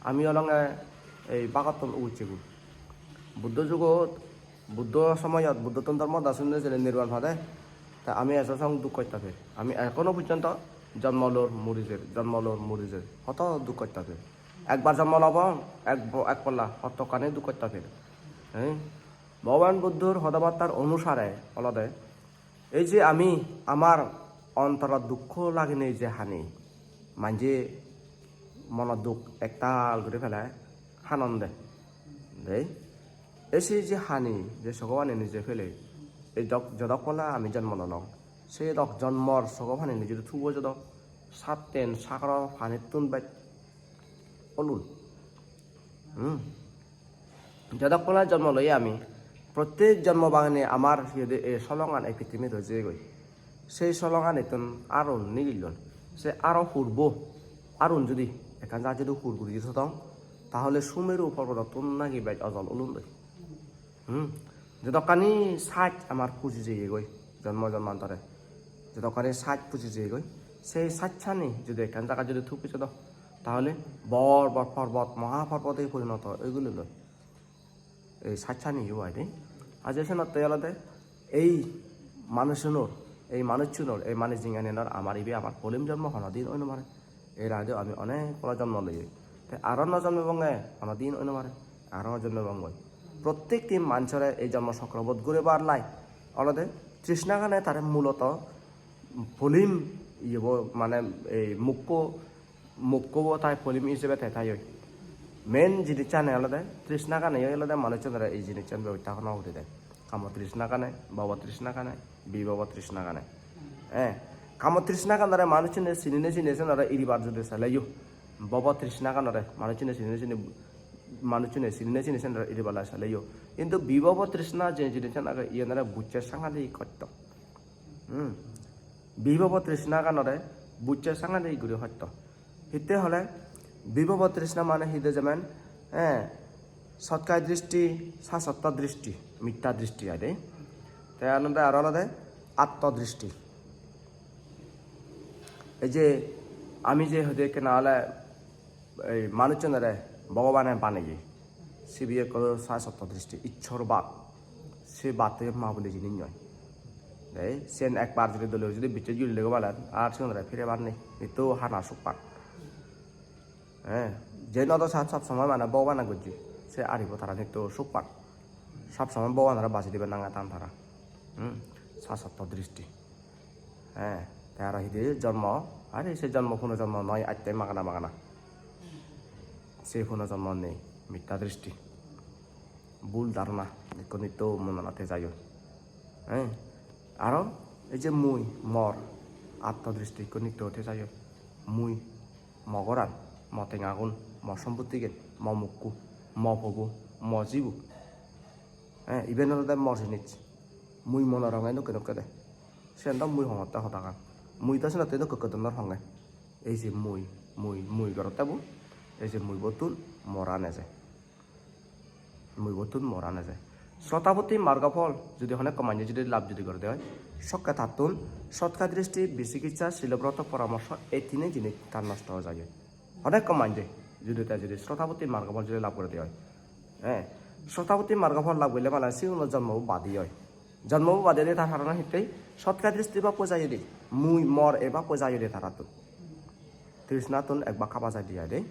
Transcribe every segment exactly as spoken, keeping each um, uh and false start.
Ami olonge ei bagottun ugucchegoi. Buddho jugot, Buddho somoyot, Buddhottun dhormo da sunne jene nirban pade, ta ami ejo song duk hotta per. Ami ekhono porjonto jonmo lor, muri jer, jonmo lor, muri jer. Hoto duk hotta per. Ekbar jonmo lobo, ek bo-, ek polla, hotokkani duk hotta per. Ei, Bhogoban Buddhor hodabattar onusare olode, ei je ami amar ontorot dukko laginei je hani, manje monot duk ektal guri pele hanon de. Dei, ei se je hani, je sogo pani nije pele, ei dok, jodok polla ami jonmo lolong, se dok jonmor sogo pani nije thubo jodok, satten sagoro panittun bej olun. Hmm. Jodok polla jonmo loye ami, prottek jonmo bagine amar hi hoide ei solongan ei pittimit oi jeyegoi. Sei solonganittun arun nigillon. Se aro hurbo, arun judi ekkan jagat judi hur guri sodong, tahole Sumeru porbodottun nagi bej ojol olun doi. Hmm. Jodokkani sach amar puji jeyegoi, jonmo jonmantore. Jodokkani sach puji jeyegoi, sei sachani judi ekkan jagat judi thupi sodo, tahole bor bor porbot, moha porbot ei porinoto oigulun doi. Ei sachani yo ai de. Aje senotte olode ei manuchunor, ei manuchunor, ei manuj jinghaniyanor amar ibe amar polim jonmo honodin oi no pare. Er ageyo ami onek pala jonmo loyei. Te aro no jonmebonge, honodin oi no pare. Aro jonmebongoi. Prottekti manjore ei jonmo chokrobot ghurebar lai olode trishnaghane tare muloto polim iyebo mane ei mukko mokkobo tai polim ijebe te tai oi. Main jinissan olode, trishnagan ei olode manuchunore ei jinissan bebosta hono guri de. Kamo trishnagane, bhobo trishnagane, bibhobo trishnagane. Eh, kamo trishnaganore manuchune sinine sine senore iribar judi saleyo. Bhobo trishnaganore manuchune sinine sine, manuchune sinine sine senore iribar lai saleyo. Hintu bibhobo trishna je jinissan age, iyenore bucche sangadik hosto. Hmm. Bibhobo trishnaganore bucche sangadik guri hosto. Hitte hole bibhobo trishna mane hide jemen, eh, sotkai dristi, sasotta dristi, mitta dristi ai de. Te anode aro olode atto dristi. Ei je ami je hoide ekkena ole ei manuchunore Bhogobane baneye, sibe ekko sasotta dristi, Isshorbad, se bad hoye ma bole jinis noi. Dei, siyen ekbar judi dole judi bicche juri lego balen, ar sigunore phirebar nei, nitto hana suk pan. Eh, je nodo sat sob somoi mane Bhogobane gojje, se aribo tara nitto suk pan. Sob somoi Bhogobanore baji dibar nange tan tara. Hmm, sasotta dristi. Eh, te aro hidi jonmo, are se jonmo puno jonmo noi, atte magana magana. Se puno jonmo nei, mitta dristi. Bul dharona, ekko nitto monanot te jaiyo. Eh, aro ei je mui, mor, atto dristi ekko nitto te jaiyo. Mui, mo goran, mo tengagun, mo sompottigen, mo mukku, mo pobo, mo jibo. Eh, iben olode mor jinis. Mui monor honge dokke dokke de. Siyen do mui hongotte hodagan. Mui do senotte dokke dokke donnor honge. Ei je mui, mui, mui gorotte bo. Ei je mui bottun moran eje. Mui bottun moran eje. Srotapotti margo phol, judi honekko manje judi lab judi gorede oi, sokke tattun sotka dristi, bisikitsa, silobroto, poramorso, ei tinen jinis tar nosto oi jai. Honekko manje judi te judi srotapotti margo phol judi lab gorede oi. Eh, srotapotti margo phol lab golle mane sigun jonmo badi oi. Jonmo badi oi de tar haron hittei sotka dristi bappo jai de. Mui mor e bappo jai de tarattun. Trishnattun ek bak haba jai de ai de.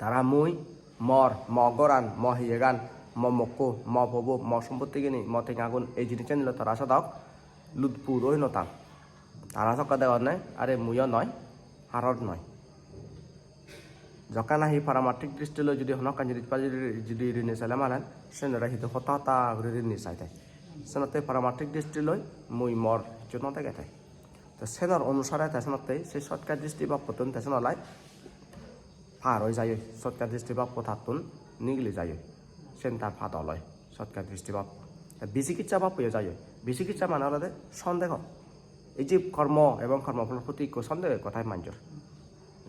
Tara mui, mor, mo goran, mo hiyegan, mo mokko, mo pobo, mo sompottigini, mo tengagun, ei jinissanilo tara sodok lutput oi no tan. Tara sokke degonne, are muiyo noi, haror noi. Jokke nahi paramattrik dristi loi judi hono ekkan jinis pa judi, judi rini sele malen, senore hidu hotta hotta guri rini sai te. Senotte paramattrik dristi loi mui mor hissu no dege te. Te senor onusare te senotte se sotka dristi bappottun te senolai par oi jaioi, sotka dristi bappo tattun nigili jaioi. Sen tar padol oi, sotka dristi bappo. Te bisikitsa bappo yo jaioi. Bisikitsa mane olode sondeho. Ei je kormo ebong kormo pholor proti ikko sondeho ekko thai manjor.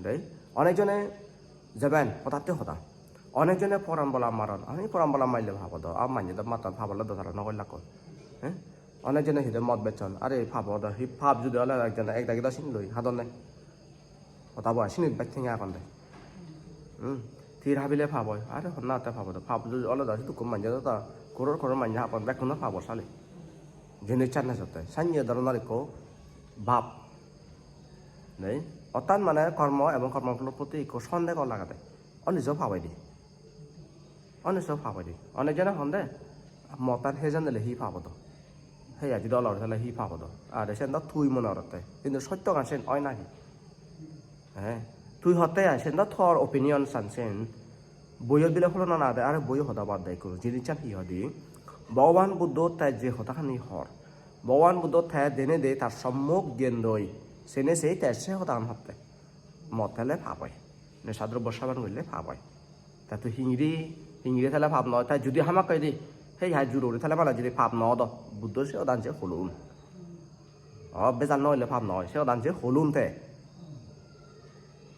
Dei, onek jone jeben hodatte hoda. Onek jone poran bola maron. Ami poran bola marle pap odo. Ar manje do mattor pap ole do tara no gollakko. Eh? Onek jone hide mod bechon. Are pap odo. Hi pap judi ole ekjone ek dagi do sinloi hadonne. Hoda bo ai sinit bej tenga agon de. Hmm. Tir habile pap oi. Are honna te pap odo. Pap jodi ole do, sidu ekko manje do ta, koror koror manje hap on, bekkuno pap or sale. Jinis channe sotte. Sanye doronor ekko bhab. Nei? Orthat mane kormo ebong kormo pholor proti ekko sondego lagede. Oni jo pap oide. Oni jo pap oide. Onek jone honde, "Mottan hejan dile hi pap odo? Heya jodi olor tale hi pap odo?" Are sen do tui mone orotte. Hintu sottogan sen oi naki? Eh, tui hotte ai, sen do tor opinion san sen. Boiyo bile pholona na de, are boiyo hoda bad de ekko. Jinissan hi hoide? Bhogoban Buddho te je hodani hor. Bhogoban Buddho te dene de tar sommuk gyan doi. Sene sei te se hodagan hotte. Mot hele pap oi. Nesadrobbo seban golle pap oi. Ta tui hingiri, hingiri thele pap noi. Ta judi hamakkai di, hei hai juro guri thele mane judi pap no odo, Buddho se hodan je holun. O, bejal no oile pap noi, se hodan je holun te.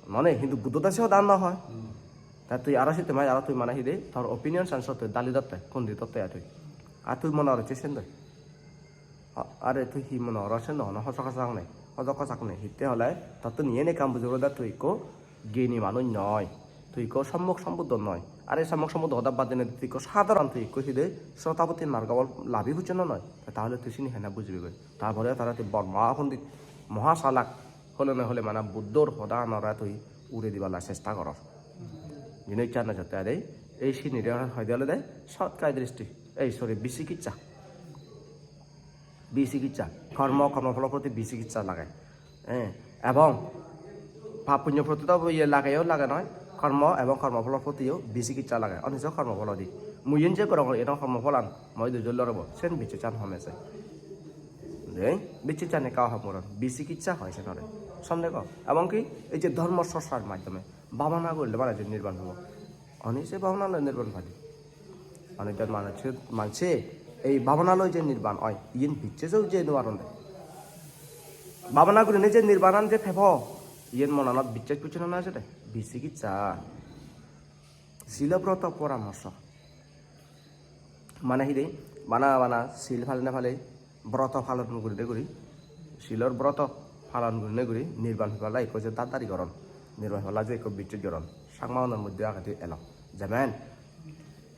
Mane, hintu Buddho do se hodan no hoi. Ta tui aro sitte mai, aro tui mane hi de, tor opinion san sot tui dali dotte, kondi dotte ai tui. Ar tui mone hocche sen doi. A-, are tui hi mone hor sen do, hono hojok hojak nei, hojok hojak nei. Hitte hole, tottun iyen ekkan buji pore de tui ikko geni manuj noi. Tui ikko sommok sombuddho noi. Are sommok sombuddho hoda bad dinei tui ikko sadharon tui ikko hi de Srotapatti margo phol labi pujjo no noi. Tahole tui sini hene bujibe goi? Tarpore tara tui bor moha pondit, moha salak, hole na hole mane Buddhor hoda anore tui ure dibala chesta goror. Jinis channe sotte are ei sinire hoide olode sotkai dristi. Ei, sorry, bisikitsa. Bisikitsa, kormo, kormo pholor proti bisikitsa lage. Eh, ebong pap punyo proti do iye lageyo lage noi, kormo ebong kormo pholor protiyo bisikitsa lage. Onijo kormo phol odi. Mui iyen je gorongor, eno kormo pholan, moi idu jollo robo, sen bisikitsan home se. Dei, bisikitsan ekka hom goron, bisikitsa hoi senore. Somdego. Ebong ki, ei je dhormo sorsar maddhome, bhabana gorile mane je nirban pebo. Oni se bhabana loi nirban padi. Oni jon manje, manje ei bhabana loi je nirban oi, iyen bicchejo je nw paron de. Bhabana gurinei je nirbanan je pebo, iyen monanot bicches pucchona na jede. Bisikitsa. Silo broto poramorso. Mane hi de? Bana bana sil palene pale, broto palon gurine guri, silor broto palon gurine guri nirban pebala ekko je dadari goron, nirban pebala je ekko bicches goron, Changmaunor moddhe agede elo. Jemen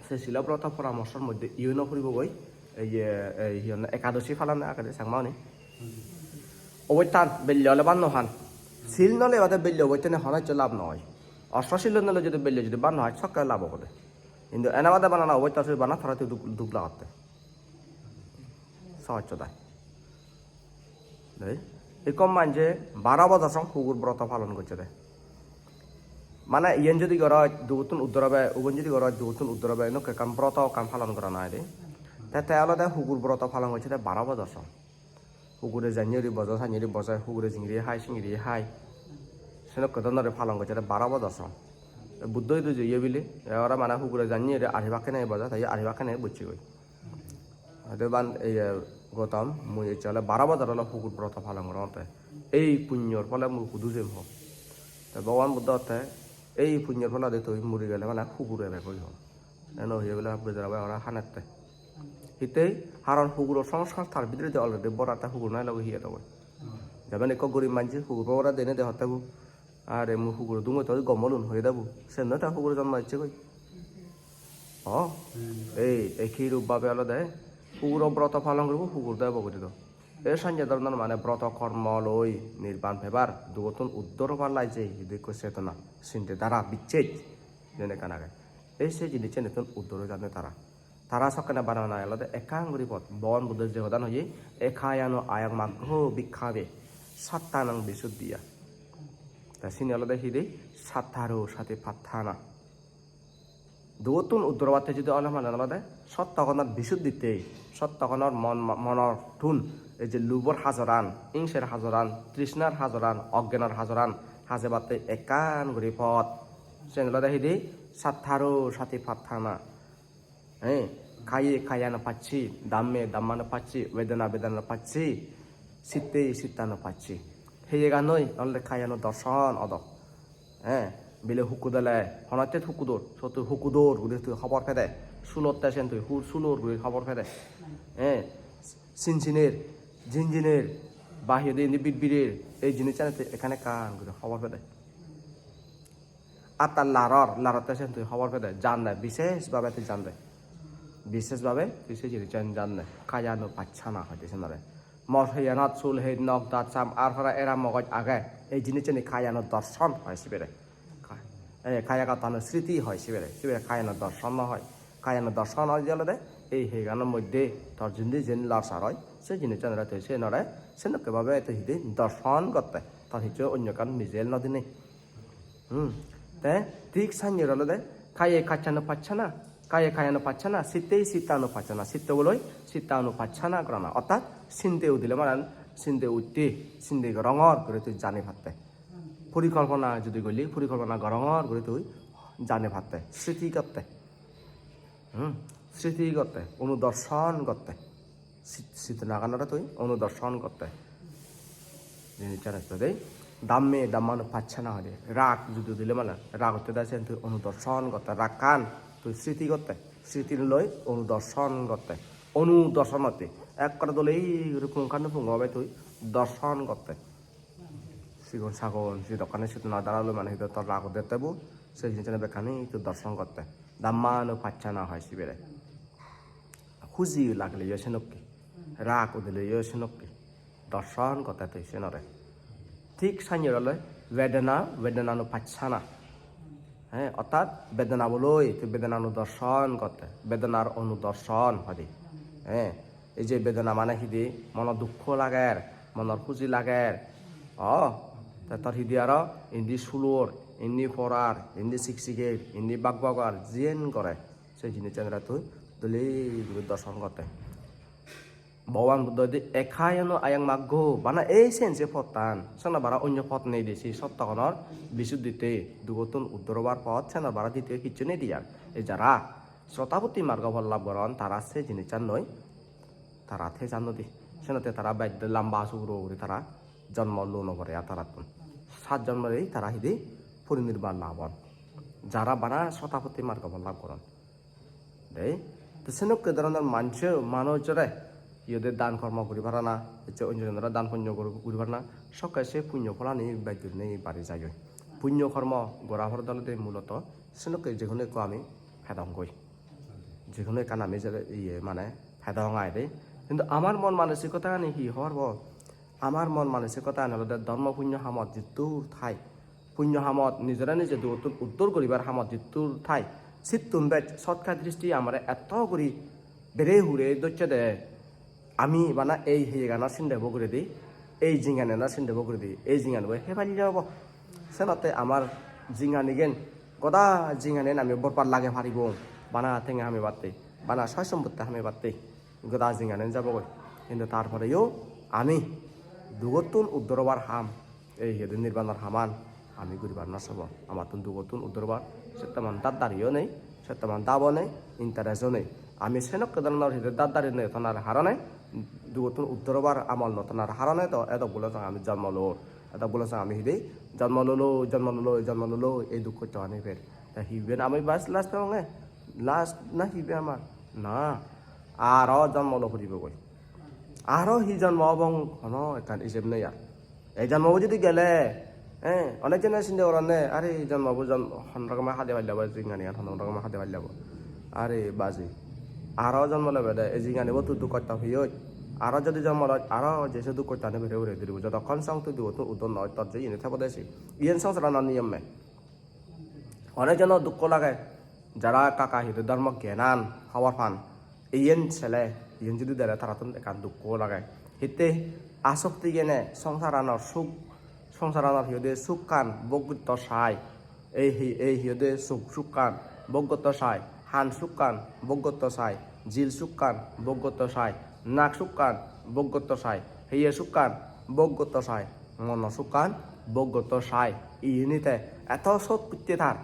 se silo broto poramorsor moddhe iyo no puribogoi, ei je, ei hi honne, ekadosi palane agede Changmaune. Oboittan belle ole ban no han. Sil no lebade belle oboittane hono hissu lab no oi. Osto sil no le jodi belle jodi ban no hai, sokke lab obode. Hintu ena bade banana oboittan suri bana tara tui duk, duk lagotte. Sohoj hodai. Dei, ikko manje baro bojor song hugur broto palon gocche de. Mane iyen jodi goroj dugottun uddor obe, ugun jodi goroj dugottun uddor obe, enokke ekkan broto ekkan palon gorana aai de. Te, te olode hugur broto palon gocche de baro bojor song. Hugure janye guri bojo, sanye guri bojo, hugure jingiri hai, singiri hai. Senokke dhoronor palon gocche de baro bojor song. Te Buddho idu jeye bile, te aro mane hugure janye guri ari bakkene bojo, te ari bakkene bocche goi. Hoide ban, iye, Gotom, mui ecche ole baro bojor olo hugur broto palon gorongotte. Ei punyor phole mui hudu jem ho. Te Bhogoban Buddho hotte, ei punyor pholedi tui muri gele mane hugur ebegoi ho. Eno hoye bole bejara bai ora hanette. Hittei, haron huguro songskar tar bidiredi already bor, ar te hugur nai loge hi edogoi. Jemon ekko gorib manje hugur bora dene de hotte bu. Are mui huguro dungoi, toi gom olun hoye de bu. Sen noi ta huguro jonmo ecche goi. O, ei, ei hirup bhabe olode huguro broto palon guribo, hugur do ebo guri do. Ei sanye dhoronor mane broto kormo loi nirban pebar, dugottun uddor obar lai je, idu ekko chetona, sinte dhara, bicches, jen ekkan age. Ei se jinissanitun uddor oi jadon tara. Tara sokkene banana olode ekkan guri pot. Bhogoban Buddho je hodan hoye, "Ekayano ayang maggo bhikkhave, sattanang visuddhiya." Te sini olode hi de? Sattaro satipatthana. Dugottun uddor obatte judi ole mane olode sottogonor bisudditte, sottogonor mon, monor tun, ei je lubor hajoran, ingser hajoran, trishnar hajoran, oggenor hajoran hajebatte ekkan guri pot. Sen olode hi de? Sattaro satipatthana. Eh, kaye kayano pacchi, dhamme dhammano pacchi, vedana vedana pacchi, sitte sittano pacchi. Heyeganoi olode kayano dorson odo. Eh, bile hukku dele, honotte hukku dor, sotto hukku dor guri tui hobor pede. Sunotte sen tui hu-, sunor guri hobor pede. Eh, sinsiner, jinjiner, ba hi hoide indi bitbirer, ei jinissani tui ekkan ekkan guri hobor pede. Attar laror, larotte sen tui hobor pede, jande, bishesh bhabe tui jande. Bishesh bhabe tui se jinissan jande. Kaya anupachchana hoide senore. Mor heyanot sul, het, nok, dat, sam, ar para era mogoj age. Ei jinissani kayano dorson hoi sibere. Ka-, eh, kaya gatano sriti hoi sibere. Sibere kayano dorson no hoi. Kayano dorson hoi olode ei heyano moddhe tor jindi jen larsar oi, se jinissanore tui senore senokke bhabe tui hidi dorson gotte. Tor hissu onyo ekkan mijel no dinei. Hmm. Te thik sannye olode kaye kacchanu pachchana, kaye kayanu pachchana, sittei sittanu pachchana, sitte boloi sittanu pachchana gorana. Ortat sinde udile manan sinde utte, sinde gorongor guri tui jani patte. Porikolpona judi golle, porikolpona gorongor guri tui jani patte, sriti gotte. Hmm. Sriti gotte, onudorson gotte. Sit-, sitnaganore tui onudorson gotte. Jinissan hotte dei. Dhamme, dhammanu pachchana hoide. Rag judi udile mane, rag utte de sen tui onudorson gotte. Raggan tui sriti gotte. Sriti loi onudorson gotte. Onudorson hotte. Ekkore dole guri punkanupungko bhabe tui dorson gotte. Sigon sagon, sidokkani sitna dara loi mane hidu tor rag udette bu, se jinisani bekkani tui dorson gotte. Dhammanu pachchana hoi sibere. Huji lagleyo senokke, rag udileyo senokke, dorson gotte tui senore. Thik sannye olode vedana, vedananu pachchana. He, ortat vedana boloi tui vedananu dorson gotte, vedanar onudorson hoide. He, ei je vedana mane hidi, mono dukko lager, monor huji lager. O, te tor hidi aro indi sulor, indi porar, indi siksigir, indi bakbakar, jiyen gore. Se jinissanore tui dole guri dorson gotte. Bhogoban Buddho hoide, "Ekayeno ayang maggo," bana ei sen se pottan, seno bara onyo pot nei de, se sottogonor bisuddhite, dugottun uddor obar pot, seno bara ditiyo hissu nei de ar. Ei jara srotapotti margo phol lab goron, tara se jinisan noi, tara thejan nodi. Senotte tara bej lamba suguro guri tara jonmo lo no pore ar tarattun. Sat jonmorei tara hidi porinirban lab on. Jara bana srotapotti margo phol lab goron. Dei, to senokke dhoronor manche, manujore, iyode dan kormo guri parana, ecche onyo jonore dan punyo guri, guri parana, sokke se punyo pholani bej gurinei bari jai oi. Punyo kormo gora porede olode muloto senokke je hono ekko ami pedong goi. Je hono ekkan ami je iye mane pedong ai de. Hintu amar mon manosikotagani hi hobor bo? Amar mon manosikotagani olode dhormo punyo hamot jiddur thai, punyo hamot nijore nije dugottun uddor guribar hamot jiddur thai, sittun bej sotkai dristi amare etto guri bere hure docche de. Ami bana ei heyegano sindebo guridi, ei jinganeno sindebo guridi, ei jinganibo heballe obo. Senotte amar jinganigen, goda jinganien ami borpat lage paribong, bana tenga hamebatte, bana soy sompotti hamebatte. Goda jinganen jabogoi. Hintu tar poreyo ami dugottun uddor obar ham, ei hiyede nirbanor haman ami guribar no sobo. Amattun dugottun uddor obar settoman daddariyo nei, settoman dabo nei, interest-o nei. Ami senokke dhoronor hiyede daddari nei tonar harone, dugottun uddor obar amol no tonar harone to edok bulo song ami jonmo lor. Edok bulo song ami hiyede jonmo lolo, jonmo lolo, jonmo lolo, ei duk hosto ani per. Ta hiben ami bas last pebonge? Last na hibe amar? Na. Aro jonmo lo puribogoi. Aro hi jonmo obong hono ekkan ijeb nei ar. Ei jonmobo judi gele, eh, onek jone sinde goronne, "Are jonmobo jon-, hon rokome hade palle bo, jinganiyan hon rokome hade palle bo. Are baji. Aro jonmo lebe de, ei jinganibo tui duk hosto piyoj. Aro judi jonmo loj, aro je se duk hostani bere hure diribo. Jotokkon song tui dugottun uddor noi, tor je iyeni thebo de se." Iyen songsaranor niyom me. Onek jono dukko lage, jara kaka hide dhormo gyanan hobor pan, iyen sele, iyen judi dere tarattun ekkan dukko lage. Hitte asokti gene songsaranor suk, songsaranor hiyode sukkan bhog gotto sai. Ei hi, ei hiyode suk sukkan bhog gotto sai, han sukkan bhog gotto sai, jil sukkan bhog gotto sai, nak sukkan bhog gotto sai, heye sukkan bhog gotto sai, mono sukkan bhog gotto sai. Iyeni te eto sot putte tar,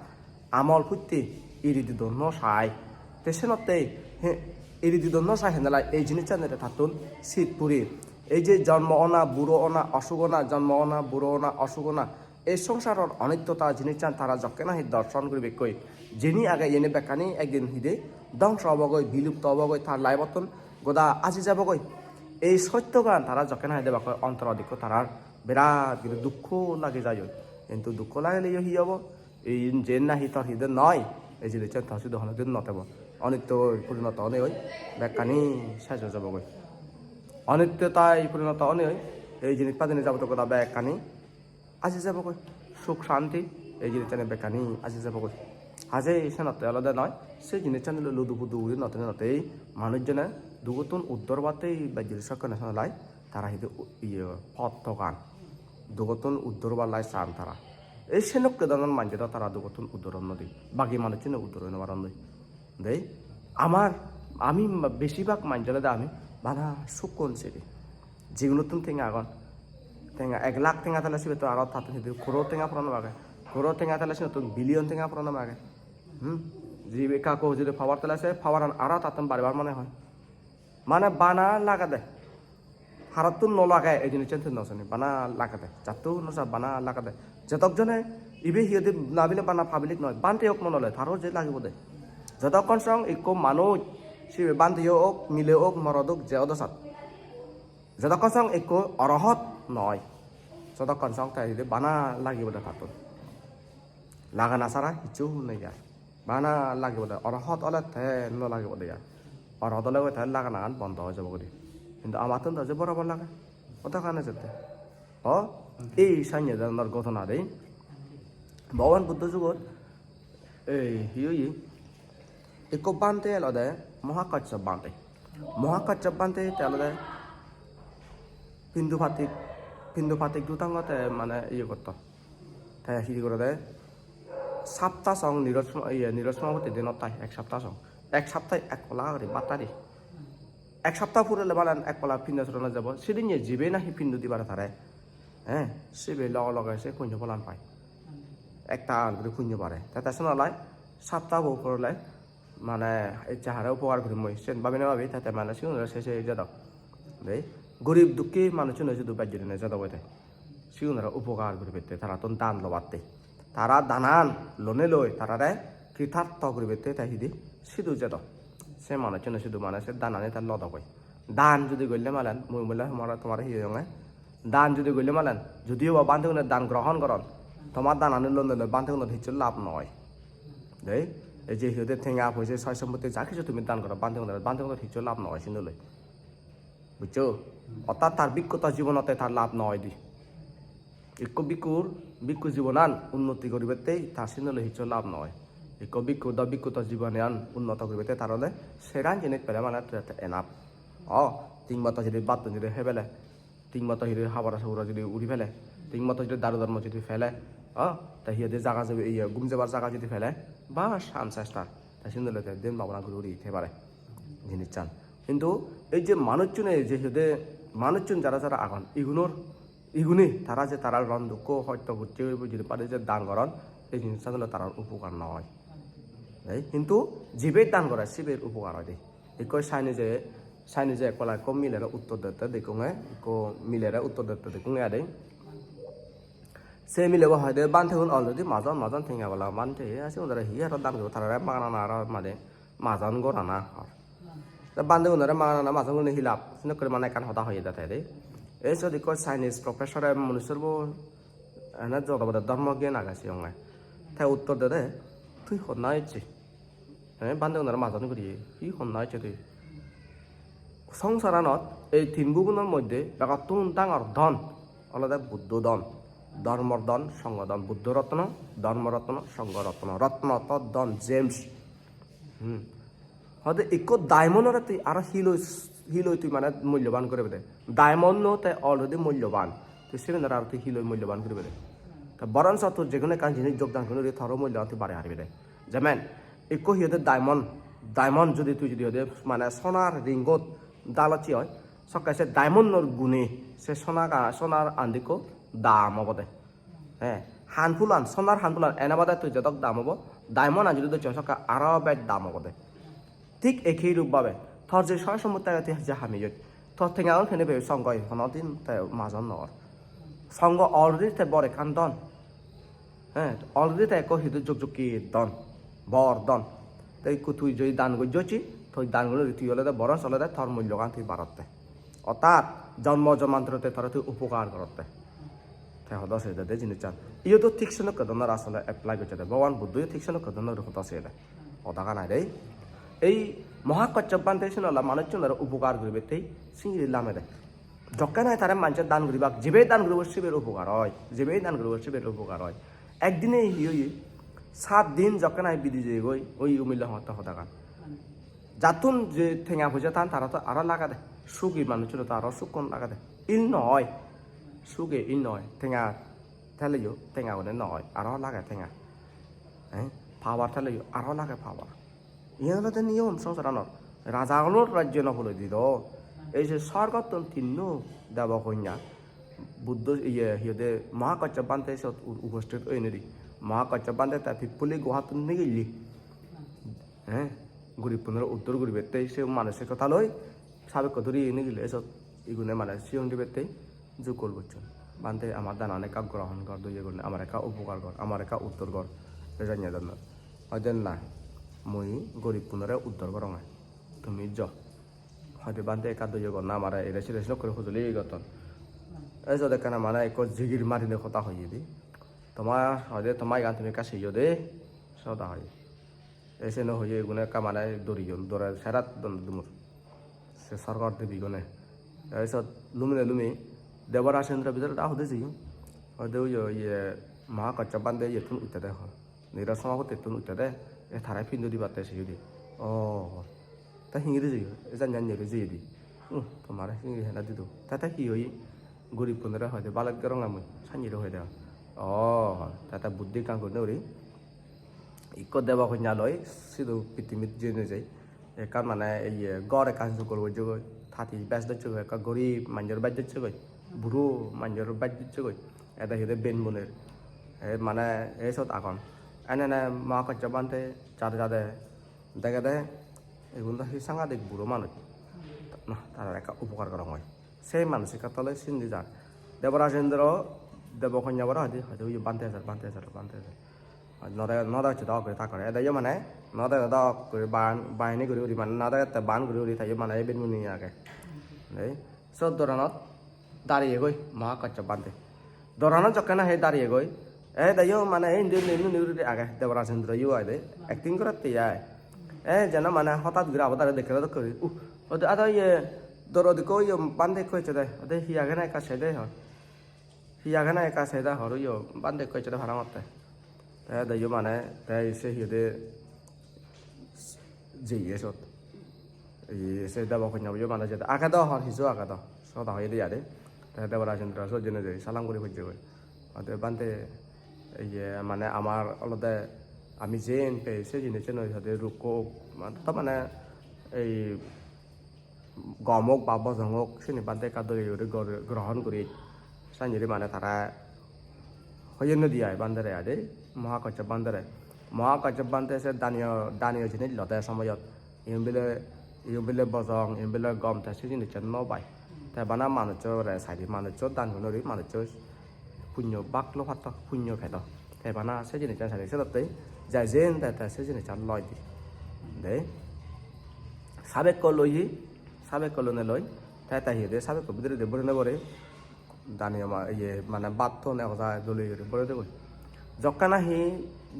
amol putte iri didon no sai. Te senotte he, iri didon no sai hendelai ei jinissanire tattun sit puri. Ei je jonmo ona, buro ona, osuk ona, jonmo ona, buro ona, osuk ona, ei songsaror onittota jinissan tara jokke nahi dorson guribekkoi, jeni age iyeni bekkani ekdin hide dhongso obogoi, bilupto obogoi, tar life-ottun goda aji jabogoi. Ei sottogan tara jokke nahi debakkoi ontorot ikko tarar birat guri dukko lagi jaioi. Hintu dukko lagileyo hi obo? Ei jen nahi tor hide noi, ei jinissan tor sidu honodin no tebo. Onitto purinoto onei oi, bekkani sej oi jabogoi. Onitto tai purinoto onei oi, ei jinis padini jaboto goda bekkani aji jabogoi. Suk santi, ei jinissani bekkani aji jabogoi. Haje senotte olode noi, se jinissani lo-, ludu pudu guri notte notte ei manujjone dugottun uddor obatte bejjiri sokkene sonalai tara hide u-, iye pot togan. Dugottun uddor obar lai san tara. Ei senokke dhoronor manje do tara dugottun uddor onnoi de. Bagi manujjune uddor oi no paronnoi. Dei, amar, ami ma-, besibak manje olode ami bana sukkon siri. Jigunottun tenga agon. Tenga ek lakh tenga thele sibe to aro tattun hidi crore tenga puron age. Crore tenga thele sibe to billion tenga puron age. Hmm? Jibe ekka ekko jodi power thele se power an aro tattun baribar mone hoi. Mane bana lagede. Harottun no lage ei jinissan tun no sini. Bana lagede. Jatto no sa bana lagede. Jedok jone ibe hi hoide na bile bana public noi. Bhante ok mone ole taro je lagibo de. Jodokkon song ikko manuj sibe bhante ok, mile ok, morot ok, je odo sat. Jodokkon song ikko orohot noi. Jodokkon song te hide bana lagibo de tattun. Lagana sara hissu nei ar. Bana lagibo de, orohot ole te no lagibo de ya. Orohot ole te laganagan bondo oi jabo guri. Hintu amattun do je borobor lage. Hoda hane jette. O, ei sanye dhoronor ghotona de. Bhogoban Buddho jugot, ei, hi oye? Ekko bhante elode Mohakashyap bhante. Mohakashyap bhante te olode Pindu patik, Pindu patik dutango te mane iye gotto. Te hi gorede? Sapta song nirosma-, iye, nirosmapoti dinot tai ek sapta song. Ek saptai ek pola guri bhat hari. Ek sapta purele malen ek pola pindo sorona jabo. Sidinne jibe nahi pindo dibare tare. Eh, sibe loge loge se punyo pholan pai. Ektal guri punyo pare. Te te sonalai sapta bo purele mane ecche hare upokar gurim mui, sen babi no babi, te te mane sigun se se jadok. Dei, gorib dukki manuchune sidu bej gurinei jadok oide. Sigunore upokar guribette, tarattun dan lobatte. Tara danan lonei loi, tarare kritartho guribette te hidi sidu jadok. Se manuchune sidu mane se danani te lodok oi. Dan judi golle malen, mui bole tomare, tomare hi hoyonge? Dan judi golle malen, judiyo ba bhantegune dan grohon goron, tomar danani lonei loi bhantegunor hissu lab noi. Dei, ei je hi hoide tenga poise soy sompotti ja hissu tumi dan goro bhantegunore, bhantegunor hissu lab noi sinduloi. Bujcho? Orthat tar bhikkhuto jibonotte tar lab noi di. Ikko bhikkhur, bhikkhu jibonan unnoti guribatte tar sinduloi hissu lab noi. Ikko bhikkhu do bhikkhuto jibonan unnoto guribatte tar ole seran jinis pele mane enough. O, tin moto judi bhattun judi hebele, tin moto judi habor subor judi uri pele, tin moto judi daru dormo judi pele, o, te hi hoide jaga jabe, iye, gum jebar jaga judi pele, bas, ancestor. Te sinduloi te den bhabona guri uri thei pare jinissan. Hintu ei je manuchchune je hi hoide manuchchun jara jara agon, igunor, igune tara je tara ron dukko hosto gocche judi pare je dan goron, ei jinissan ole tarar upokar noi. Ei, hintu jibe dan gore sibe upokar oide. Ikko Chinese, Chinese ekko ekko milere uttor dette dekkunge, ikko milere uttor dette dekkunge ade. Se milebo hoide bhantegun already majon, majon tenga bala bhante, ei sigunore hi aro dan guribo, tarare maganana aro made majon gorana hor. Te bhantegunore maganana majon gurinei hilap, senokke mane ekkan hoda hoyede te de. Ei sot ikko Chinese professor-e manuchchor bo ene jodo bode dhormo gyan age siyonge. Te uttor dede, "Tui honna ecche?" He, bhantegunore majon guriye, "Hi honna ecche tui?" Songsaranot ei tin bhubonor moddhe begottun dangor dhon olode Buddho dhon, dhormor dhon, songho dhon, Buddho rotno, dhormo rotno, songho rotno, rotno to dhon, gems. Hmm. Hoide ikko diamond-ore tui aro hi loi, hi loi tui mane mulloban guribe de. Diamond-o te already mulloban. Tui sibenore aro tui hi loi mulloban guribe de. Te boronso tui jekono ekkan jinis jogdan guri toro mulloban tui bare paribe de. Jemen, ikko hi hoide diamond, diamond judi tui judi hoide mane sonar ringot dalocche oi, sokke se diamond-or gune se sonaga-, sonar andikko dam obode. He, hanpulan, sonar hanpulan ene bade tui jedok dam obo, diamond an judi docche sokke aro bej dam obode. Thik ekei rup bhabe, tor je soy sompotti age tui je hamiyot, tor tengagun hene pebe songho hono din te majon nw or. Songho already te bor ekkan dhon. He, already te ekko hidu jog jogki dhon, bor dhon. Te ikko tui jodi dan gojjochi, tui dan guri tui olode boronso olode tor mullogan tui barotte. Orthat jonmo jonmantorotte tore tui upokar gorotte. Te hoda seyede jinissan. Iyot do thik senokke dhoronor asole apply gocchede. Bhogoban Buddho yo thik senokke dhoronor hoda seyede. Hodagan ai de. Ei Mahakashyap Bhante siyen ole manuchunore upokar guribattei singiri lamede. Jokke nahi tare manje dan guribak, jibe dan guribo siber upokar oi, jibe dan guribo siber upokar oi. Ekdine hi oye? Sat din jokke nahi bidi jeyegoi, oi umillo hongotte hodagan. Jattun je tenga poisa tan tara to aro lagede. Sugi manuchunore to aro sukkun lagede. Il noi. Suge il noi. Tenga theleyo, tenga gune noi. Aro lage tenga. Eh? Power theleyo, aro lage power. Iyen olode niyom songsaranot. Rajagunor rajyo no polodi do. Ei je sorgottun tinno debo kanya. Buddho iye hi hoide Mahakashyap Bhante sot u-, uposthit oyenedi. Mahakashyap Bhante te Pippuli guhattun nigilli. Eh, guribunore uddor guribatte se manosikota loi sabekko duri nigile esot igune mane sigon dibatte jukkol gocchon. Bhante, amar danan ekka grohon gor, doye gurinei amar ekka upokar gor, amar ekka uddor gor, ejanye donnoi. Hoide na, mui guribunore uddor goronge, tumi jo. Hoide Bhante ekka doye gor na amare, ere sire sinokkore hojoli gotton. Esot ekkana mane ekko jigir marinei hoda hoyede. Toma hoide toma igan tumi ekka seyo de, se hoda hoye. Te seno hoye igune ekka mane doriyon, dore serat don dumur. Se sorgor debigune. Te sot lumine lumi Deboraj Indro bidire da hudu jeyon. Hoide uyo iye Mahakashyap Bhante iyettun uttede hor. Nirod Samapotittun uttede, e tare pindo dibatte seyodi. Oh. Te hingiri jeyo, e jan jan niri jeyedi. Uh, tomare hingiri hena dido. Te te hi oye? Guribunore hoide balok gorong ami, sanjire hoide. Oh, te te buddhi ekkan gurine guri. Ikko debo kanya loi sidu pittimit jei nejei. Ekkan mane iye ghor ekkan sukul gojjegoi, thati bej docchegoi, ekka gorib manjor bej docchegoi, buro manjor bej docchegoi. Ede hide ben boner. E mane e sot agon. Ene ene Mahakashyap Bhante jade jade degede, igun do hi sangadik buro manuj. Nah, tara ekka upokar gorongoi. Sei manusikkota loi sindi jar. Deboraj Indro debo kanya bore hoide, hoide uyo Bhante ejer, Bhante ejer, Bhante ejer. Node, node hocche dok guri tak gore. Ede yo mane, node dok guri ban, bahini guri guri mane, node te ban guri guri te yo mane eben muni age. Dei, sot doranot dariyegoi Mahakashyap Bhante. Doranot jokke nahi dariyegoi, e de yo mane indi undi, indi undi guri age, Deboraj Indro yo ai de, acting gorette ai. E jeno mane hotat guri abo dare dekke dokke guri. Uh, ode ado iye dorot ikko iye Bhante ikko ecche de. Ode hi age na ekka se de hor. Hi age na ekka se de hor uyo Bhante ikko ecche de parapang otte. Te de yo mane te se hi hoide jeye sot. Iye se debo kanya bo yo mane jede. Age do hor hiju age do. Soda hoyede ade. Te Deboraj Indro sot jeinei jei salam guri pujjegoi. Ode Bhante iye mane amar olode ami jen pei se jinissanoi hoide rukko mane to mane ei gom ok ba bojong ok sini Bhante ekka dole guri gor-, grohon guri sanjiri mane tara hoyenne di ai Bhantere ai de, Mahakashyap Bhantere. Mahakashyap Bhante se daniyo, daniyo jinis lode somoyot. Iyen bile, iyen bile bojong, iyen bile gom, te se jinissan no pai. Te bana manucchore saide, manuccho dan gunori, manuccho punyo bak lo patto, punyo pedo. Te bana se jinissan saide, sedotte jai jen te, te se jinissan loi di. De. Sabekko loye, sabekko lone loi. Te, te hi de, sabekko bidiredi borine bore. Daniyo ma-, iye, mane bhatton ego jai dole guri borei degoi. Jokke nahi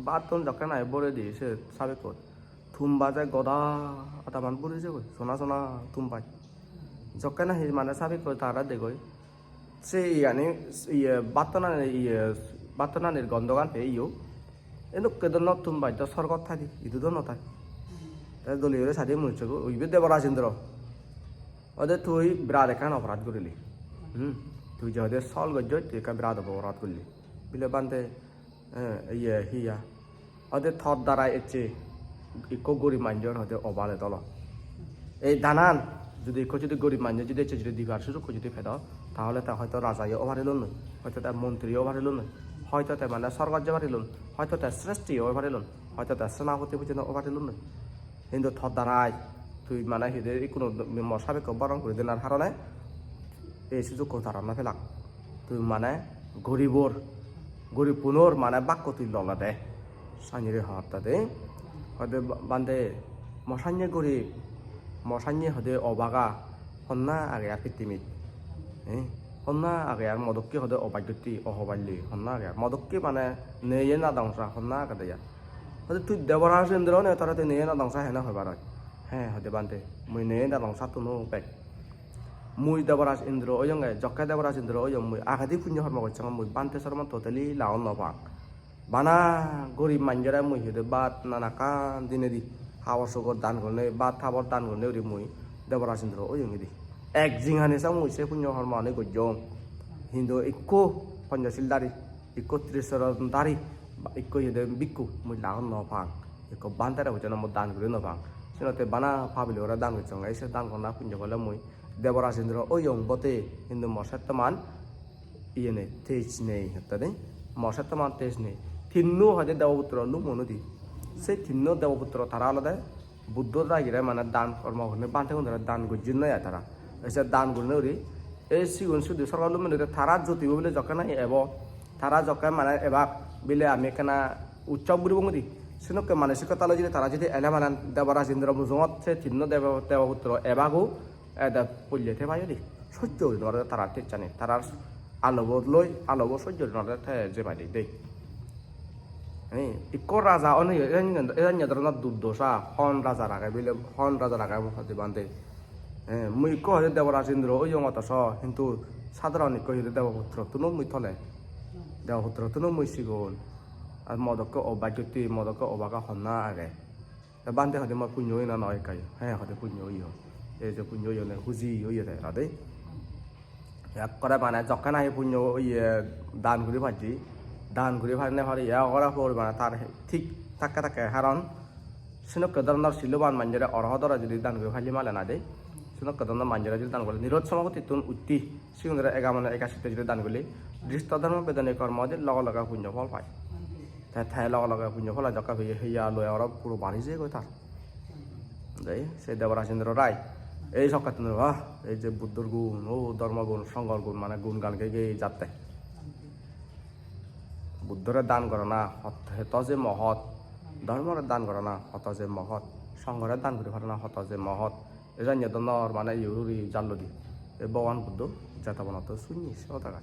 bhatton jokke nahi borei di se sabekkot, tum baje goda adaman buri jegoi, sona sona tum baj. Jokke nahi mane sabekkot tara degoi, se iyani, iye, bhattonani, iye, bhattonanir gondogan pei iyo. Edokke do no tum baj do sorgot thai di, idu do no thai. Te dole guri sade munuccho bo, ibe Deboraj Indro. Ode tui birat ekkan oporad gurile. Hmm. Tui je ode sol gojjoj, tui ekkan birat oporad gurile. Bile Bhante, eh, iye, hiya. Ode tor darai ecche ikko gorib manjor ode obal edolo. Ei danan judi ikko judi gorib manjor judi ecche judi dibar sujukko judi pedo, tahole te hoito rajayo obar elonnoi, hoito te montriyo obar elonnoi, hoito te mane sorgot jebar elon, hoito te sreshtiyo obar elon, hoito te senapoti pojjonto obar elonnoi. Hintu tor darai tui mane hide ikkunu mo sabekko boron guri denar harone ei sujukko tara no pelak. Tui mane goribor, goribpunor mane bakko tui lolede. Sanjiri hotte de. Hoide Bhante, mo sanye gorib, mo sanye hoide obaga, honna age ar pittimit. Eh? Honna age ar mo dokke hode obaj gotte, ohoballe, honna age ar? Mo dokke mane neye nadongsa, honna agede ar? Hode tui Deboraj Indro ne, tore tui neye nadongsa hene hoibar oi? He, hode bhante, mui neye nadongsa tuno bek. Mui Deboraj Indro oyonge, jokke Deboraj Indro oyong, mui agedi punyo hormo gossong, mui bhante sromon totally lagot no pang. Bana gorib manjore mui hide bhat nanakkan dinedi, habor sugor dan gurinei, bhat habor dan gurinei guri mui Deboraj Indro oyong hide. Ek jinghani sa mui se punyo hormani gojjong. Hintu ikko Panchashil dhari, ikko Trisharan dhari, ikko hide bhikkhu mui lagot no pang. Ikko bhantere bojjana mui dan guri no pang. Senotte bana public ore dan gossonge, se dan gorana punyo phole mui Deboraj Indro oyong bote, hintu mo settoman iyene tej nei, hotte de. Mo settoman tej nei. Tinno hoide Deboputro lumonudi. Se tinno Deboputro tara olode Buddho dagire mane dan kormo gurinei bhantegunore dan gojjon noi ai tara. Ei se dan gurinei guri ei sigun sudu sorgo lumonudi tara jotibo bile jokke nahi ebo, tara jokke mane ebak bile ami ekkena utsob guribong guri. Senokke mane sikkota loi jodi tara jodi ele mane Deboraj Indro mujungot se tinno Debo-, Deboputro ebago ede pulle te pai udi. Sojjo guri nw pare tara tejjani. Tarar alobo loi, alobo sojjo guri nw pare te je pai de, de. Ei, ikko raja onei, eyan, eyan ye dhoronor durdosa, hon rajar age bile, hon rajar age mo hadi bhante. Eh, mui ikko hoide Deboraj Indro oyong otoso, hintu sadharon ikko hoide Deboputrottun o mui tole. Deboputrottun o mui sigon. Ar mo dokke obaj gotte, mo dokke obaga honna age. Te bhante hoide mo punyo oye na noi ekka? He, hoide punyo oye. Ei je punyo oye ne huji oye te hoide. Ekkore mane jokke nahi punyo oye dan guri pajji, dan guri parinei pare, ekkore pori mane tar thik thakke thakke, haron senokke dhoronor siloban manjore, orohodore jodi dan guri palle male na de, senokke dhoronor manjore jodi dan guri, nirod somapotittun utti, sigunore egamone ekasitte jodi dan guri, dristo dhormo bedone kormo de loge loge punyo phol pai. Te, te loge loge punyo phola jokke peye, heya loi aro puro bari jeyegoi tar. Dei, se Deboraj Indro Rai. Ei sokkettun, ah, ei je Buddhor gun, o dhormo gun, songhor gun, mane gun gan gei gei jatte. Buddhore dan gorana hot-, hoto je mohot, dhormore dan gorana hoto je mohot, songhore dan guri parana hoto je mohot. Ejan ye dhoronor mane iye guri jalloi di. Ei Bhogoban Buddho Jetobonot sunni se hodagan.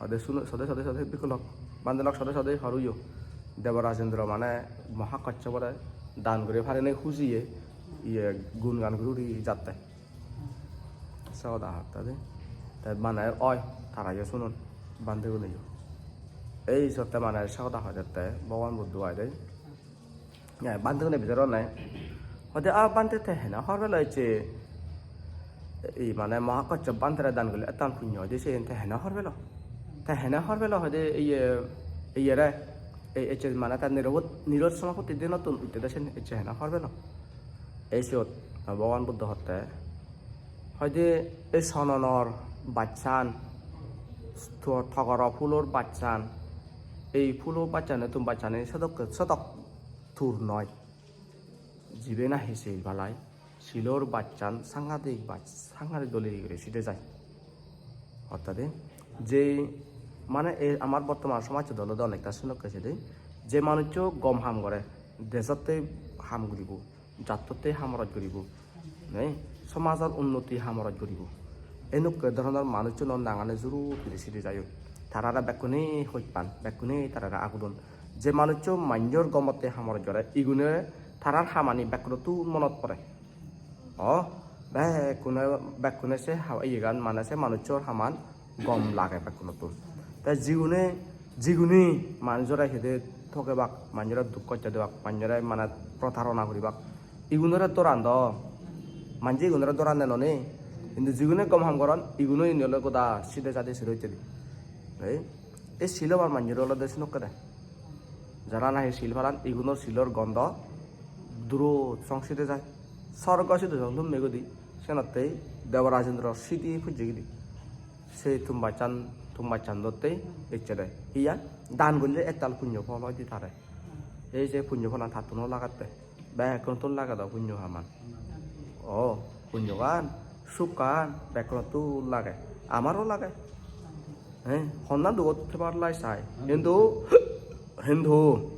Ode suno, sode, sode, sode, bhikkhu lok, bhante lok, sode, sode, hor oyo. Deboraj Indro mane Mohakoshyopore dan guri parinei hujiye, iye gun gan guri guri jatte. Se hoda hotte de. Te mane oi, tarayo sunon, bhantegune yo. Ei sotte mane se hoda hoi jatte Bhogoban Buddho ai de. Eh, bhantegune bichar goronne. Hoide, "Ah, bhante, te hene hobor pelo ecche?" Ei mane Mohakoshyop bhantere dan gule ettan punyo hoide, siyen te hene hobor pelo? Te hene hobor pelo hoide, iye, iyere, ei ecche mane ta nirobot-, nirod somapotti dinottun utte de, sen ecche hene hobor pelo? Ei siyot Bhogoban Buddho hotte, hoide, ei sononor bachan, to-, togoro phulor bachan, ei phulo bachane, tum bachane sedokke, sedok tur noi. Jibe nahi sil palai, silor bachan sangadik bach, sangadik dole guri side jai. Ortade, je mane ei amar bortoman somajot olode onekta senokke side, je manuccho gom ham gore, dejotte ham guribo, jattotte ham oroj guribo, nei, somajor unnoti ham oroj guribo. Enukke dhoronor manucchuno nangani jurut guri sidi jayon. Tarare bekkune hoj pan, bekkune tarare agudon. Je manuccho manjor gomotte ham oroj gore, igune tarar hamani bekkunottun monot pore. O, bekkune, bekkune se ha-, iyegan mane se manucchor haman gom lage bekkunottun. Te jigune, jigune manjore hede thogebak, manjore duk hosto debak, manjore mane protarona guribak, igunore doran do, manje igunore doran de nonei. Hintu jigune gom ham goron, iguno indi ole goda side jade sero hittedi. Ei, ei siloban manjore olode senokke de. Jara nahi sil palan, igunor silor gondo durot song side jai. Sorgo sidu song lumme gudi, senottei Deboraj Indro sidi pujje gidi. Se tumbachan, tumbachan dottei ecche de. Iyan dan golle ektal punyo phol oide tare. Ei je punyo pholan tattun o lagatte. Bekkunottun lage do punyo haman. O, punyogan, sukkan bekkunottun lage. Amaro lage. He, honna dugot thebar lai sai. Hintu, hintu,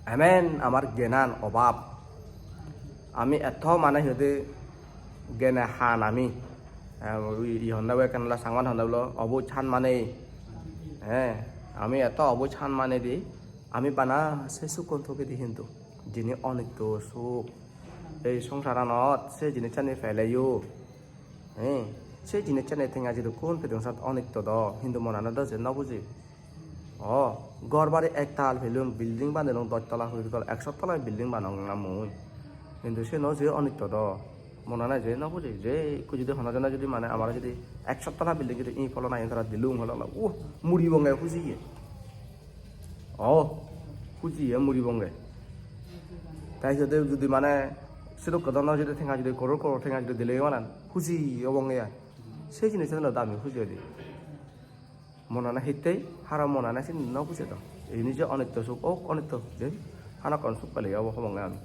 emen amar gyanan obab. Ami etto mane hi hoide gyane han ami. Eh, ui, ui honda bo ekkan ola Changma honda bo obuj han mane. Eh, ami eto obuj han mane di, ami bana se sukkun thogei di hintu. Jini onitto suk. Ei songsaranot se jinissani peleyo. Eh, se jinissani tenga jidukkun pedung sat onitto do, hintu monane do je no buje. O, ghor bari ektal pelung, building banelung, dosh tala, kuri tala, ekso tala building banong na mui. Hintu siyen o je onitto do. Monane je no buje, je ekku judi hono jone judi mane amare judi ekso tala building judi ii pholona iyen tara dilung hole, uh, muribonge hujiye. O, hujiye muribonge. Tai judi, judi mane sedokke dhoronor judi tenga judi koror koror tenga judi dile mane huji obonge ai. Se jinissan olode ami huji oi di. Monane hittey, hara monane sindi no buje do. Ini je onitto suk, ok onitto, je hanakkon suk pele obo hobonge ami.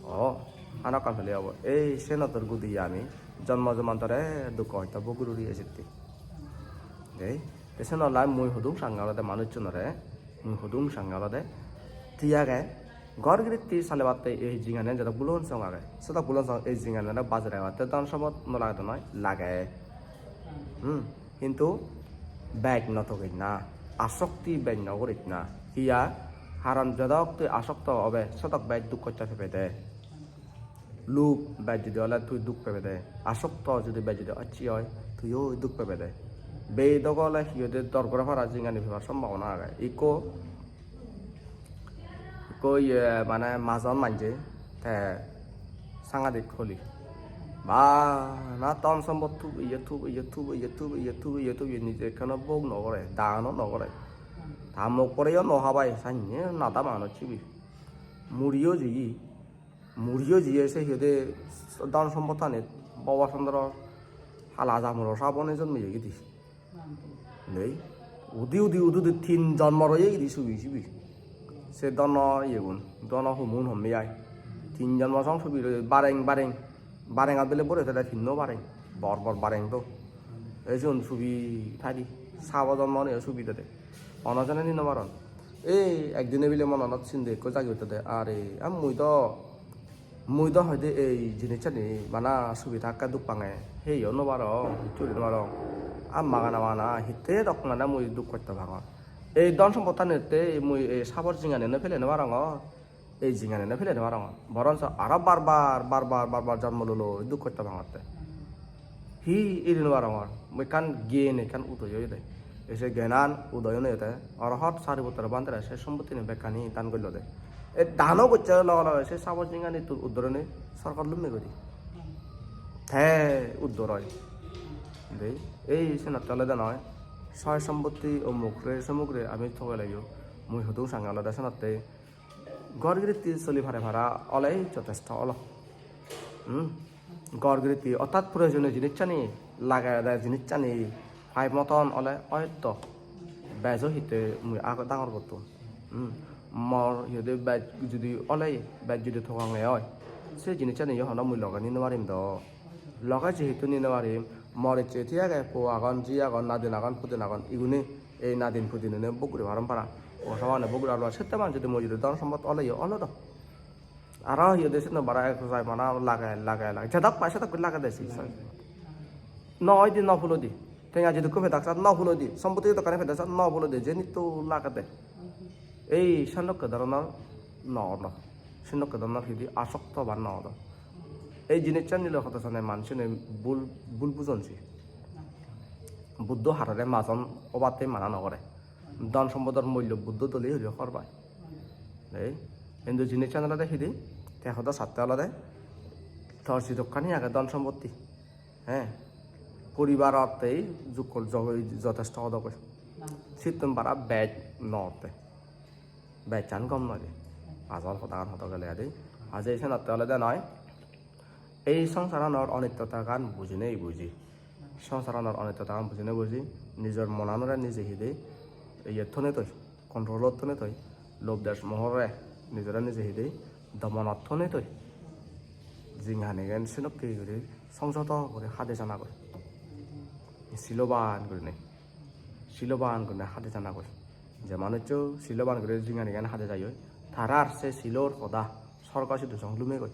O, hanakkon pele obo. Ei senotor gudi ami jonmo jonmantore dukko hosto bhog guri guri ejette. Dei, te senottei mui hudung sange olode manuchunore, mui hudung sange olode, thik age, ghor giritti salebatte ei jinghaniyan jedok bulon song age, sedok bulon song ei jinghaniyore bajei ragebatte dhon sompot no lage do noi, lage. Hmm. Hintu bej no thogej na, asokti bej no goris na. Hiya? Haron jedok tui asokto obe, sedok bej duk hosto pebede. Lub bej judi ole tui duk pebede, asokto judi bej judi occhi oi, tuiyo duk pebede. Bedok ole hi hoide dor gora para jinghani pebar sombhabona age. Ikko, ikko iye mane majon manje te sangadik holi. Bana dhon sompot thub iye, thub iye, thub iye, thub iye, thub iye, thub iye, nije ekkano bhog no gore, dano no gore. Ta mok poreyo no habai, sanye nada manuj sibe. Muriyo jiye, muriyo jiye se hi hoide dhon sompottanit Bhobo Chandro hala jamuro sap one jonmeye gidi. Nei. Udi udi udi udi tin jonmor oye gidi subi sibi. Se dhono iyegun, dhono humun homme ai. Tin jonmo song subi roi bareng bareng. Barengot bele bore tede tinno bareng. Bor bor bareng do. Ei sigun subi thai di. Sabo jonmo oneyo subi dede. Hono jone ni no paron. Ei ekdine bile monanot sinde ekko jagi uttede. Are, a mui do Mui do hoide ei jinissani bana subi thakke duk pange, heyo no parong, hissu guri no parong. Aa magana magana hittey dok mane mui duk hosto pangor. Ei dhon sompottanittey mui ei sabor jinghaniyan pele no parongor, ei jinghaniyan pele no parongor. Boronso aro bar bar, bar bar, bar bar jonmo loi loi duk hosto pangotte. Hi iri no parongor, mui ekkan gyan ekkan udoy oyede. Ei se gyanan udoy onei te Arahat Sariputra bhantere se sompottini bekkani dan gollode. Ei dano gocche loge loge se sabo jinghanittun uddor onei sorgot lumme guri. Te uddor oi. Dei, ei senotte olode noi, soy sompotti omuk re somuk re ami thogeleyo, mui hudung sange olode senotte. Ghor giritti soli pare para olei jotesto olo. Hmm? Ghor giritti ortat proyojoniyo jinissani lagede jinissani pai moton ole oyto bejo hittey mui ago dangor gottum. Hmm? Mor hi hoide bej judi olei, bej judi togange oi, se jinissaniyo hono mui loge ni no parim do. Loge jehetu ni no parim, mor ecche thik age, po agon, ji agon, nadin agon, pudin agon, igune ei nadin pudinune bhog guri paron para. O sabane bhog guri parba, sette mane judi mui judi dhon sompot oleyo olo do. Aro hi hoide siyeno bara ek jai bana lage, lage, lage. Jedok pai sedok guri lagede si. No oide no pulodi. Tenga jidukko pedak sat no pulodi. Sompotti jedokkani pedak sat no pulodi. Jenitto lagede. Ei sendokke dhoronor no odo. Sendokke dhoronor hidi asokto ba no odo. Ei jinissani loi hodo sane manusune bul, bul bujon si. Buddho harore majon obatte mana no gore. Dhon sompodor mullo Buddho dole guri hor pai. Ei, hintu jinissan olode hidi, te hodo satte olode tor jidokkani age dhon sompotti. He, poribarottei jukkol jo-, jotesto hodok oi. Sittun bara bej no otte. Bejchan gom noi de. Ajol hodagan hodo gele adi. Aje senotte olode noi. Ei songsaranor onittotagan bujinei buji. Songsaranor onittotagan bujinei buji. Nijor monanore nije hidey, iyot thonei toi, controlot thonei toi, lobh desh mohore nijore nije hidey, domonot thonei toi. Jinghanigan senokke guri songjoto guri hade jana goi. Siloban gurinei. Siloban gurinei hade jana goi. Je manuccho siloban guri jinghanigan hade jaioi, tarar se silor hoda sorgo sidu song lumegoi.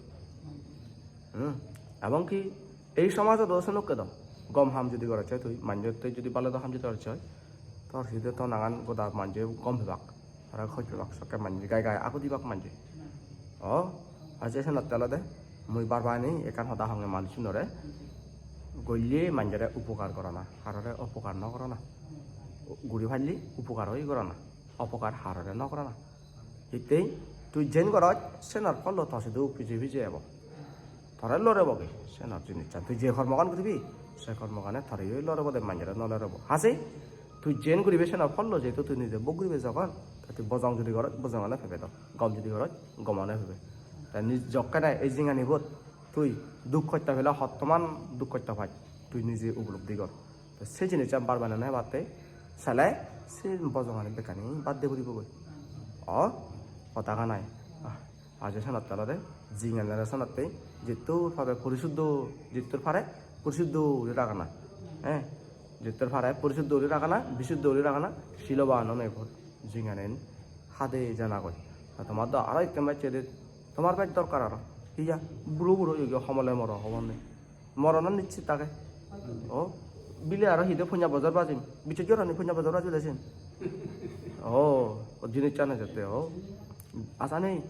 Hmm. Ebong ki ei somajot do senokke do. Gom ham judi goroj oi tui, manjottei judi balo do ham judi goroj oi, tor hide to nangan goda manje gom pebak. Tara hoj pebak, sokke manje gai gai agu dibak manje. O, aje senotte olode mui bar bar ni ekkan hoda honge manuchunore, golle manjore upokar gorana, harore upokar no gorana. Guri palle upokar oi gorana, opokar harore no gorana. Hittei tui jen goroj, senor phollo to sidu pije pije ebo. Tore lorebo gi senor jinissan. Tui je kormogan guribi, se kormogane toreyoi lorebo de, manjore no lorebo. Hase tui jen guribe senor phollo jehetu tui nije bhog guribe jogon, te tui bojong judi goroj, bojongane pebe do. Gom judi goroj, gomane pebe. Te nij jokkene ei jinganibot tui duk hosto pele hottoman duk hosto paj, tui nije upolobdi gor. Te se jinissan bar bar no hebatte sele se bojongani bekkani bad de puribogoi. O, hodagan ai. Ah, aje senotte olode jinganere senotte jittur pare purisuddho, jittur pare purisuddho guri ragana. Eh, jittur pare purisuddho guri ragana, bisuddho guri ragana, siloban onei por jinganen hade janagoi. Ar tomar do aro ekkan bacche de, tomar bej dorkar aro. Hiya, buro buro oye, homole moro hobor nei. Morono nischit age. O, bile aro hide ponja bojor bajim. Bichej goroni ponja bojor bajile sen. O, o jinissan ejette, o. Aja nei.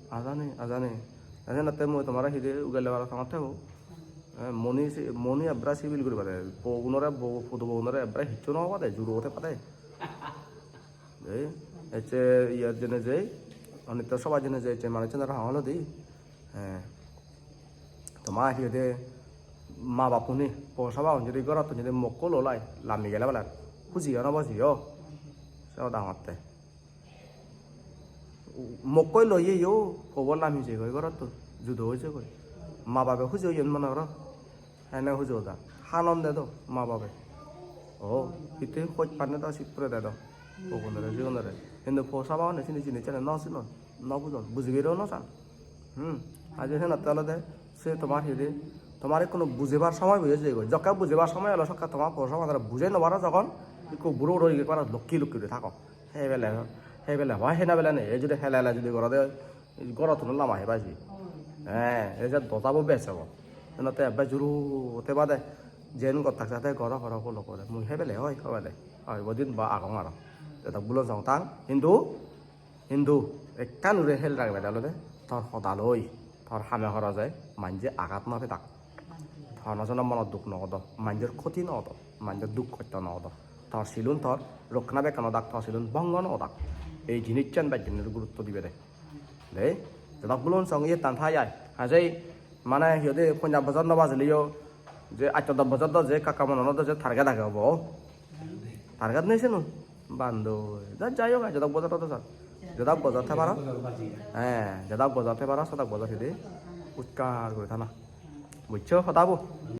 Aja nei, aja nei. Aja natte mui tomare hide ugele aro tangor thebo. Eh, moni si-, moni ebbra sibil guri pare. Bogunore, bo-, pudu bogunore ebbra hissu no pade, juro ote pade. Ei, ecche iyot jeinei jei, onitto soba jeinei jei, ecche manuchchunore hong olode, eh, toma hi hoide, ma bappune, po sobaun jodi gorottun jodi mokko lolai, lami gele bele, hujiyo no bojiyo, se hoda hongotte. Mokkoi loiyeyo, pobo lami jegoi gorottun, judo oi jegoi. Ma babe huji oyon mone goro. Hene huju oda. Hanon dedo, ma babe. O, hitte hoj panne do, sik pure dedo. Pogunore, sigunore. Hintu po saba hone sini jinisani no sinon, no bujon, bujibereyo no san. Hmm. Aje senotte olode, se tomar hide, tomar ekkuno bujibar somoy boye jeyegoi. Jokke bujibar somoy olo sokke tomar po saba tara bujei no paro jogon, ekku buro buro oye paro lokki lokki guri thago. Hebele, hebele, hoi hena bele nei. Ei judi hele hele judi gorode, gorottun lama hebai ji. Eh, ei je dojabo bej obo. Eno te ebbe juru te bade jen gottak jate goro horo pulo gore. Mui hebele hoi hobele. Hoi bodin ba agong aro. Te dok bulon song tang. Hintu, hintu ekkan guri hel ragebe de olode tor hodaloi, tor hame horoje manje agat no pedak. Hono jono monot duk no odo, manjor khoti no odo, manjor duk hosto no odo. Tor silun tor rokkana bekkana odak, tor silun bongo no odak. Ei jinissan bej dinei gurutto dibe de. De, jedok bulon song iye tan thai ai. Hajei, mane, hi hoide, ponjash bojor no bajiliyo, je atto dos bojor do je kakka mono do je target age obo. Target nei sinu. Bando. Da jai hok, jedok bojor do sar. Jedok bojor te paro. He, jedok bojor te paro, sodok bojor hide. Utkar guri thana. Bujcho hoda bo?